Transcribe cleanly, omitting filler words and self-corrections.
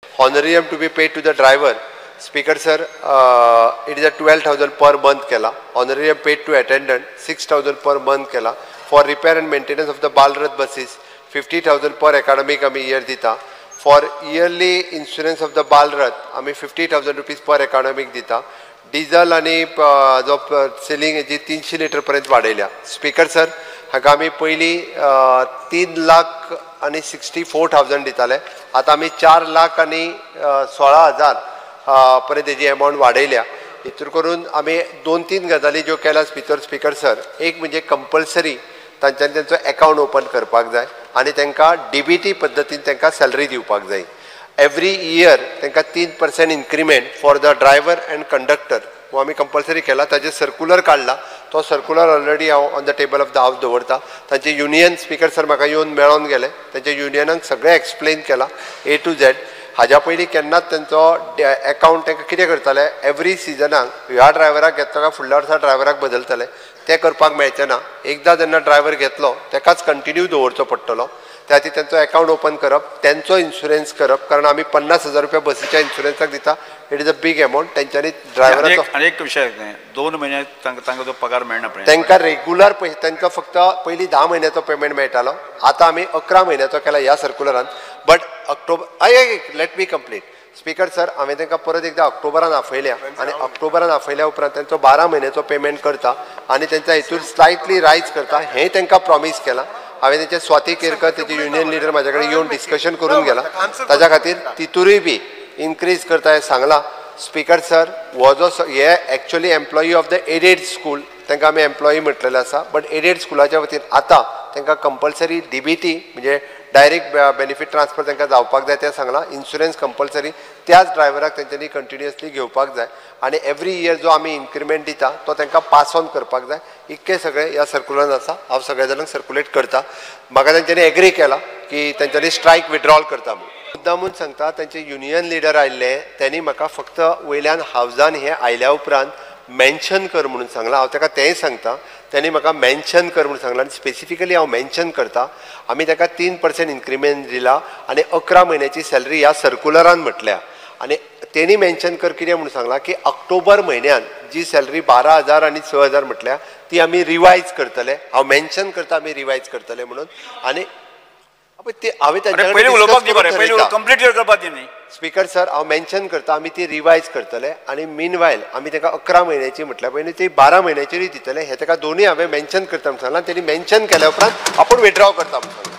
Honorarium to be paid to the driver, speaker sir, it is a 12,000 per month केला. Honorarium paid to attendant 6,000 per month केला. For repair and maintenance of the Balrath buses 50,000 per academic आमी year दिता. For yearly insurance of the Balrath आमी 50,000 rupees per academic दिता. Diesel आनी जो ceiling जी 300 litre पर्यंत वाडयल्या. स्पीकर सर, हाका आमी पयलीं 3,64,000 दिताले, आतां आमी 4,16,000 पर्यंत तेजी एमावंट वाडयल्या. हितूर करून आमी 2-3 गजाली ज्यो केल्या भितर स्पीकर सर. एक म्हणजे कंपल्सरी तांच्यांनी तेंचो एकावंट ओपन करपाक जाय आनी तांकां DBT पद्दतीन तांकां सॅलरी दिवपाक जाय. एवरी इयर तांकां 3% increment for the driver and conductor हो आमी कंपल्सरी केला. ताजेर सर्कुलर काडला, तो सर्कुलर ऑलरेडी हांव on the table of the house दवरता. तांचे युनियन स्पीकर सर म्हाका येवन मेळोन गेले, तांच्या युनियनाक सगळें एक्सप्लेन केलां A to Z. हाज्या पयलीं केन्नाच तेंचो एकावंट तांकां कितें करताले, एवरी सिजनाक ह्या ड्रायव्हराक घेतलो काय फुडल्या वर्सा ड्रायव्हराक बदलताले, तें करपाक मेळचें ना. एकदां जेन्ना ड्रायव्हर घेतलो ताकाच कंटिन्यू दवरचो पडटलो. त्या खातीर तेंचो एकावंट ओपन करप, तेंचो इन्शुरन्स करप, कारण आमी 50,000 रुपया बसीच्या इन्शुरन्साक दिता. It is a big amount. तेंच्यांनी ड्रायव्हराचो आनी एक विशय, 2 म्हयने तांकां जो पगार मेळना पळय तांकां रेगुलर पयशे, तांकां फक्त पयलीं 10 म्हयन्याचो पेमेंट मेळटालो, आतां आमी 11 म्हयन्याचो केला ह्या सर्कुलरान. But October, let me complete speaker sir. हांवें तांकां परत एकदां ऑक्टोबरान आपयल्या आनी ऑक्टोबरान आपयल्या उपरांत तांचो 12 म्हयन्याचो पेमेंट करता आनी तेंच्या हितूर स्लायटली रायज करता हें तांकां प्रॉमीस केलां. हांवें तेंचे स्वाती केरकर तेजे युनियन लिडर म्हाज्या कडेन येवन डिस्कशन करून गेला, ताज्या खातीर तितूरूय बी इनक्रीज करता हें सांगलां. स्पीकर सर, हो जो हे actually employee of the aided school, तांकां आमी एम्प्लॉई म्हटलेलें आसा, बट एडेड स्कुलाच्या वतीन आतां तांकां कंपल्सरी DBT म्हणजे डायरेक्ट बेनिफीट ट्रान्सफर तांकां जावपाक जाय तें सांगलां. इन्शुरन्स कंपल्सरी त्याच ड्रायव्हराक तेंच्यांनी कंटिन्युअसली घेवपाक जाय आनी एवरी इयर जो आमी इन्क्रिमेंट दिता तो तांकां पास ऑन करपाक जाय. इतकें सगळें ह्या सर्कुलरान आसा. हांव सगळ्या जाणांक सर्कुलेट करता. म्हाका तेंच्यांनी एग्री केला की तेंच्यांनी स्ट्रायक विड्रॉल करता म्हणून. मुद्दामून सांगता, तेंचे युनियन लिडर आयिल्ले तेणी म्हाका फक्त वयल्यान हावजान हें आयल्या उपरांत मेन्शन कर म्हणून सांगलां. हांव ताका तेंय सांगता, तेणी म्हाका मेन्शन कर म्हणून सांगलां आनी स्पेसिफिकली हांव मेन्शन करता. आमी ताका 3% इन्क्रिमेंट दिला आनी 11 म्हयन्याची सॅलरी ह्या सर्कुलरान म्हटल्या. आनी तेणी मेन्शन कर कितें म्हणून सांगलां की ऑक्टोबर म्हयन्यान जी सॅलरी 12,000 आनी 6,000 म्हटल्या ती आमी रिवायज करतले. हांव मेन्शन करता आमी रिवायज करतले म्हणून. आनी ते हांवें तांच्या स्पीकर सर हांव मेन्शन करता आमी ती रिवायज करतले आनी मीन वायल आमी ताका 11 म्हयन्याची म्हटल्या पयलीं ती 12 म्हयन्याचेरूय दितले. हें ताका दोनूय हांवें मेन्शन करता म्हणून सांगलां. तेणी मेन्शन केल्या उपरांत आपूण विड्रॉ करता म्हणून सांगलां.